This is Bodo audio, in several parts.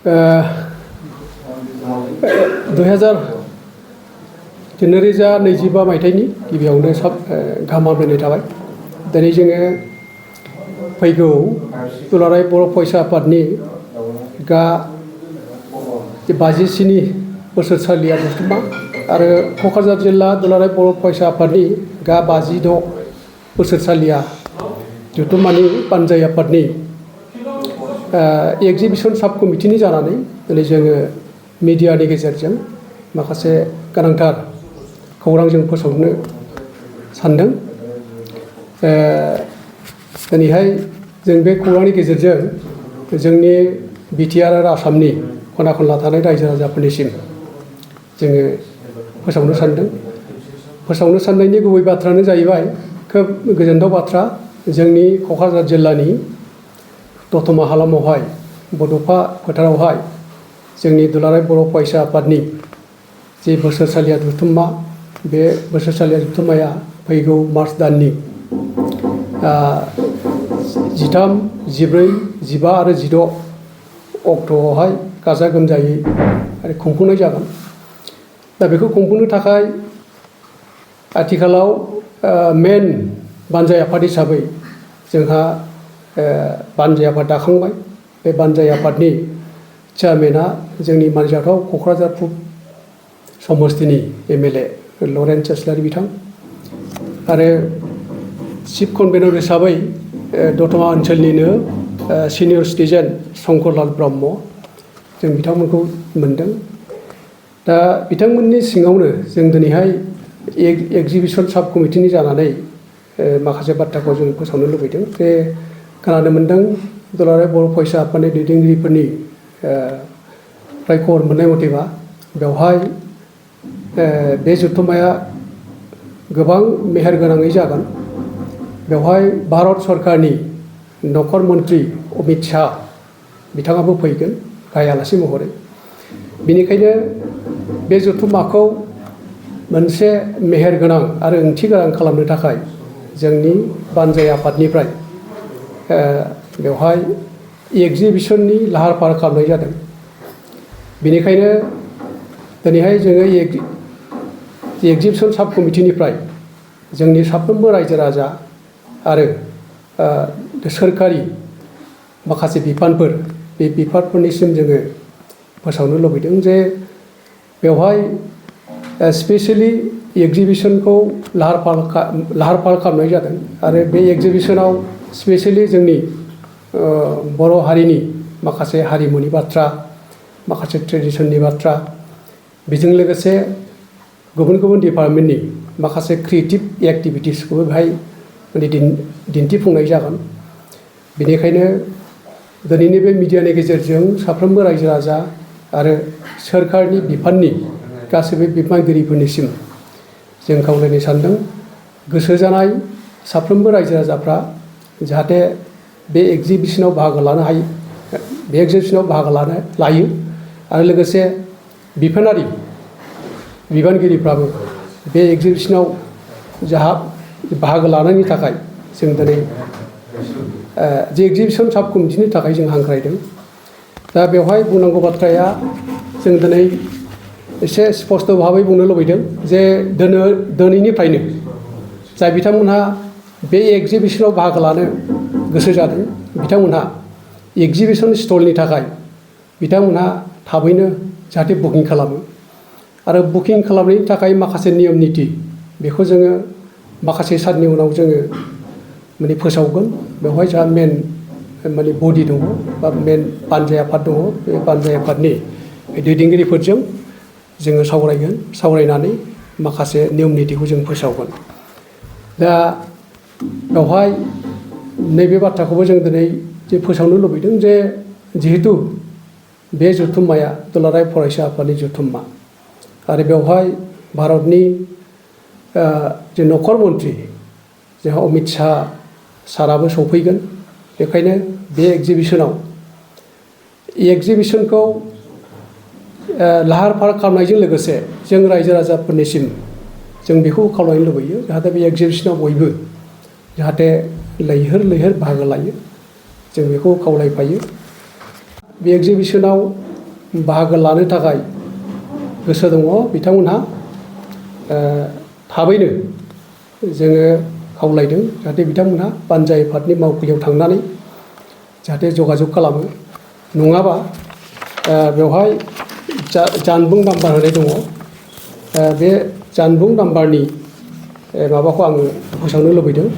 2025 मायथाइनि गिबियावनो गाहाम हामलायनाय थाबाय। दिनै जोङो फैगौ दुलाराय बर' फरायसा आफादनि गा 57 बोसोरसालिया जथुम्मा आरो क'क्राझार जिल्ला दुलाराय बर' फरायसा आफादनि गा 56 बोसोरसालिया जथुम्मानि बानजाय आफादनि एग्जिबिसन साब कमिटिनि जानानै दिनै जोङो मिडियानि गेजेरजों माखासे गोनांथार खौरां जों फोसावनो सानदों। दिनैहाय जों बे खौरांनि गेजेरजों जोंनि बिटिआर आरो आसामनि खना खनला थानाय रायजो राजाफोरनिसिम जोङो फोसावनो सानदों। फोसावनो साननायनि गुबै बाथ्रायानो जाहैबाय खोब गोजोनथाव बाथ्रा। जोंनि क'क्राझार जिल्लानि दतमा हालामावहाय बड'फा फोथारावहाय जोंनि दुलाराय बर' फरायसा आफादनि जे बोसोरसालिया जथुम्मा, बे बोसोरसालिया जथुम्माया फैगौ मार्च दाननि 13, 14, 15 आरो 16 अक्ट'आवहाय गाजा गोमजायै आरो खुंफुंनाय जागोन। दा बेखौ खुंफुंनो थाखाय आथिखालाव मेन बानजाय आफाद हिसाबै जोंहा बानजाय आफाद दाखांबाय। बे बानजाय आफादनि चेयारमेना जोंनि मानजाथाव क'क्राझार पुब समस्तिनि MLA लरेन्स इस्लारि बिथां आरो चिफ कनभेनर हिसाबै दतमा ओनसोलनिनो सिनियर सिटिजेन शंकरलाल ब्रह्म, जों बिथांमोनखौ मोनदों। दा बिथांमोननि सिङावनो जों दिनैहाय एग्जिबिसन साब कमिटिनि जानानै माखासे बाथ्राखौ जों फोसावनो लुबैदों। जे खोनानो मोनदों दुलाराय बर' फरायसा आफादनि दैदेनगिरिफोरनि फ्राय खबर मोननाय मथेबा बेवहाय बे जथुम्माया गोबां मेहेरगोनाङै जागोन। बेवहाय भारत सरकारनि नखर मन्त्रि अमित शाह बिथाङाबो फैगोन गाहाय आलासि महरै। बेनिखायनो बे जथुम्माखौ मोनसे मेहेरगोनां आरो ओंथि गोनां खालामनो थाखाय जोंनि बानजाय आफादनिफ्राय बेवहाय एग्जिबिसननि लाहार फाहार खालामनाय जादों। बेनिखायनो दिनैहाय जोङो एग्जिबिसन साब कमिटिनिफ्राय जोंनि साफ्रोमबो रायजो राजा आरो सोरखारि माखासे बिफानफोर, बे बिफानफोरनिसिम जोङो फोसावनो लुबैदों जे बेवहाय स्पेसियेलि एग्जिबिसनखौ लाहार फाहार खालामनाय जादों आरो बे एग्जिबिसनाव स्पेसियेलि जोंनि बर' हारिनि माखासे हारिमुनि बाथ्रा, माखासे ट्रेडिसननि बाथ्रा, बेजों लोगोसे गुबुन गुबुन डिपार्टमेन्टनि माखासे क्रिएटिभ एक्टिभिटिसखौबो बेहाय दिन्थिफुंनाय जागोन। बेनिखायनो दिनैनि बे मिडियानि गेजेरजों साफ्रोमबो रायजो राजा आरो सोरखारनि बिफाननि गासैबो बिबानगिरिफोरनिसिम जों खावलायनो सानदों, गोसो जानाय साफ्रोमबो रायजो राजाफ्रा जाहाथे बे एग्जिबिसनाव बाहागो लानो हायो, बे एग्जिबिसनाव बाहागो लायो आरो लोगोसे बिफानारि बिबानगिरिफ्राबो बे एग्जिबिसनाव बाहागो लानायनि थाखाय जों दिनै जे एग्जिबिसन साब कमिटिनि थाखाय जों हांख्रायदों। दा बेवहाय बुंनांगौ बाथ्राया जों दिनै एसे स्पष्ट भाबै बुंनो लुबैदों जे दिनैनिफ्रायनो जाय बिथांमोनहा बे एग्जिबिसनाव बाहागो लानो गोसो जादों बिथांमोनहा एग्जिबिसन स्टलनि थाखाय बिथांमोनहा थाबैनो जाहाथे बुकिं खालामो आरो बुकिं खालामनायनि थाखाय माखासे नियम निति बेखौ जोङो माखासे साननि उनाव जोङो फोसावगोन। बेवहाय जोंहा मेन बडि दङ बा मेन बानजाय आफाद दङ। बे बानजाय आफादनि दैदेनगिरिफोरजों जोङो सावरायनानै माखासे नियम नितिखौ जों फोसावगोन। दा बेवहाय नैबे बाथ्राखौबो जों दिनै जे फोसावनो लुबैदों जे जिहेतु बे जथुम्माया दुलाराय फरायसा आफादनि जथुम्मा आरो बेवहाय भारतनि जे नखर मन्त्रि जोंहा अमित शाह साराबो सफैगोन। बेखायनो बे एग्जिबिसनखौ लाहार फाहार खालामनायजों लोगोसे जों रायजो राजाफोरनिसिम जों बेखौ खावलायनो लुबैयो जाहाथे बे एग्जिबिसनाव बयबो जाहाथे लैहोर बाहागो लायो, जों बेखौ खावलायफायो। बे एग्जिबिसनाव बाहागो लानो थाखाय गोसो दङ बिथांमोनहा थाबैनो जोङो खावलायदों जाहाथे बिथांमोनहा पान्जाय आफादनि मावखुलियाव थांनानै जाहाथे जगाजग खालामो नङाबा बेवहाय जानबुं नाम्बार होनाय दङ बे जानबुं नाम्बारनि माबाखौ आङो फोसावनो लुबैदों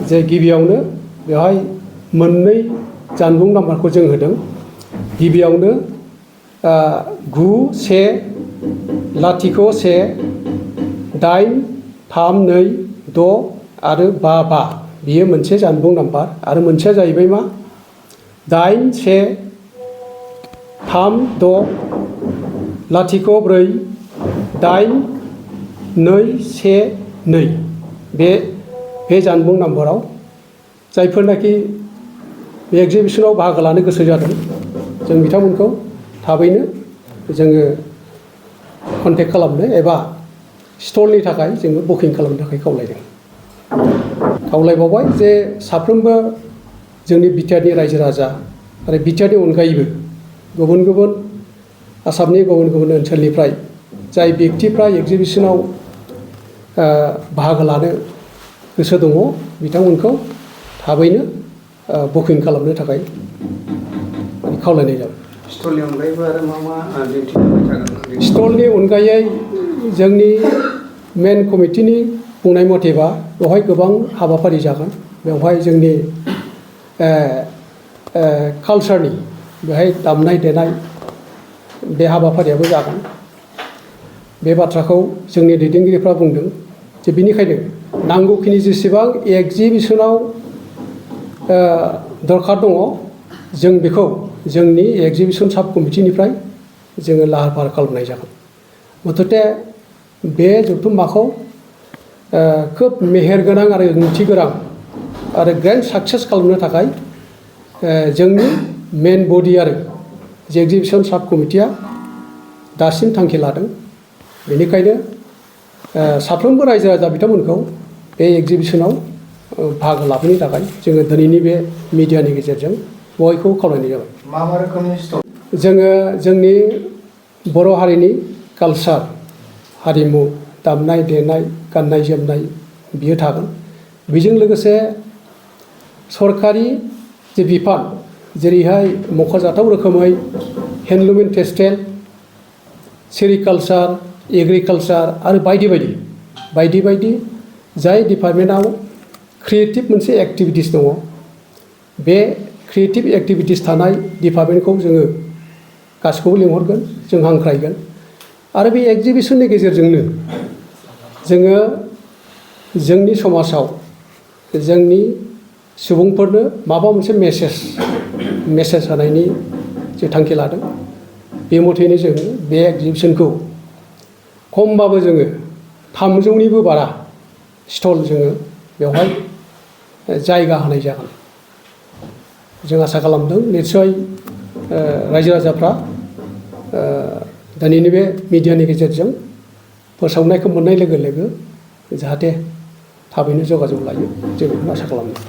जे गिबियावनो बेवहाय मोननै जानबुं नाम्बारखौ जों होदों गिबियावनो 91018326 आरो 55 बियो मोनसे जानबुं नाम्बार आरो मोनसेया जाहैबाय मा 8136048212 बे जानबुं नाम्बाराव जायफोरनाखि बे एग्जिबिशनाव बाहागो लानो गोसो जादों जों बिथांमोनखौ थाबैनो जोङो कन्टेक्ट खालामनो एबा स्टलनि थाखाय जोङो बुकिं खालामनो थाखाय खावलायबावबाय जे साफ्रोमबो जोंनि बिटिआरनि रायजो राजा आरो बिटिआरनि अनगायैबो गुबुन गुबुन आसामनि गुबुन गुबुन ओनसोलनिफ्राय जाय व्यक्तिफ्रा एग्जिबिशनाव बाहागो लानो गोसो दङ बिथांमोनखौ थाबैनो बुकिं खालामनो थाखाय खावलायनाय जाबाय स्टलनि अनगायैबो आरो मा दिन्थिफुंनाय थागोन स्टलनि अनगायै जोंनि मेन कमिटिनि बुंनाय मथेबा बेवहाय गोबां हाबाफारि जागोन बेवहाय जोंनि कालचारनि बेहाय दामनाय देनाय बे हाबाफारियाबो जागोन बे बाथ्राखौ जोंनि दैदेनगिरिफ्रा बुंदों जे बिनिखायनो नांगौखिनि जेसेबां एग्जिबिशनाव दरखार दङ जों बेखौ जोंनि एग्जिबिशन साब कमिटिनिफ्राय जोङो लाहार फाहार खालामनाय जागोन मथथे बे जथुम्माखौ खोब मेहेरगोनां आरो ओंथि गोनां आरो ग्रेन्ड साक्सेस खालामनो थाखाय जोंनि मेन बडि आरो एग्जिबिशन साब कमिटिया दासिम थांखि लादों बेनिखायनो साफ्रोमबो रायजो राजा बिथांमोनखौ बे एग्जिबिशनाव बाहागो लाफैनो थाखाय जोङो दिनैनि बे मिडियानि गेजेरजों बयखौबो खावलायनाय जाबाय मा रोखोमनि स्टल जोङो जोंनि बर' हारिनि कालचार हारिमु दामनाय देनाय गाननाय जोमनाय बियो थागोन बेजों लोगोसे सरकारि जे बिफान जेरैहाय मख'जाथाव रोखोमै handloom and textile sericulture agriculture आरो बायदि बायदि जाय डिपार्टमेन्टआव क्रिएटिभ मोनसे एक्टिभिटिस दङ बे क्रिएटिभ एक्टिभिटिस थानाय डिपार्टमेन्टखौ जोङो गासिखौबो लिंहरगोन जों हांख्रायगोन आरो बे एग्जिबिशननि गेजेरजोंनो जोङो जोंनि समाजाव जोंनि सुबुंफोरनो माबा मोनसे मेसेज होनायनि जे थांखि लादों बे मथेनो जोङो बे एग्जिबिशनखौ खमबाबो जोङो 300निबो बारा स्टल जोङो बेवहाय जायगा होनाय जागोन जों आसा खालामदों निस्सय रायजो राजाफ्रा दिनैनि बे मिडियानि गेजेरजों फोसावनायखौ मोननाय लोगो लोगो जाहाथे थाबैनो जगाजग लायो जों बेखौनो आसा खालामदों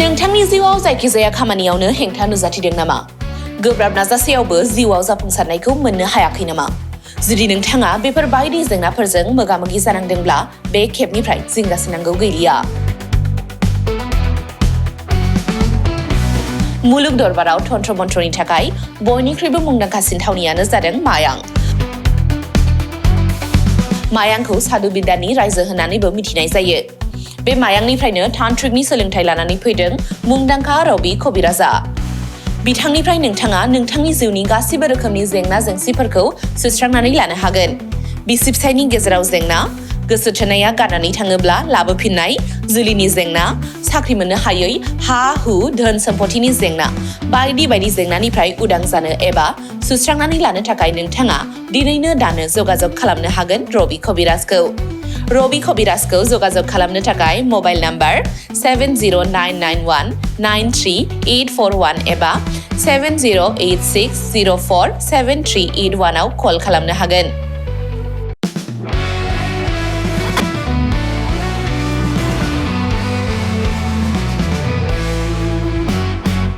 नोंथांनि जिउआव जायखिजाया खामानियावनो हेंथा नुजाथिदों नामा गोब्राब नाजासेयावबो जिउआव जाफुंसारनायखौ मोननो हायाखै नामा जुदि नोंथाङा बेफोर बायदि जेंनाफोरजों मोगा-मोगि जानांदोंब्ला बे खेबनिफ्राय जिंगासिनांगौ गैलिया मुलुग दरबाराव तन्त्र मन्त्रनि थाखाय बयनिख्रुइबो मुंदांखासिन थावनियानो जादों मायां मायांखौ साधु बिद्यानि रायजो होननानैबो मिथिनाय जायो बे मायांनिफ्रायनो तान्त्रिकनि सोलोंथाइ लानानै फैदों मुंदांखा रबि कबिराजा बिथांनिफ्राय नोंथाङा नोंथांनि जिउनि गासिबो रोखोमनि जेंना जेंसिफोरखौ सुस्रांनानै लानो हागोन बिसि फिसायनि गेजेराव जेंना गोसो थोनाया गारनानै थाङोब्ला लाबोफिननाय जुलिनि जेंना साख्रि मोननो हायै हा हु धोन सम्पथिनि जेंना बायदि जेंनानिफ्राय उदां जानो एबा सुस्रांनानै लानो थाखाय नोंथाङा दिनैनो दानो जगाजग खालामनो हागोन रबि कबिराजखौ रबि कबिराजखौ जगाजग खालामनो थाखाय मबाइल नाम्बार 7099193841 एबा 7086047381 आव कल खालामनो हागोन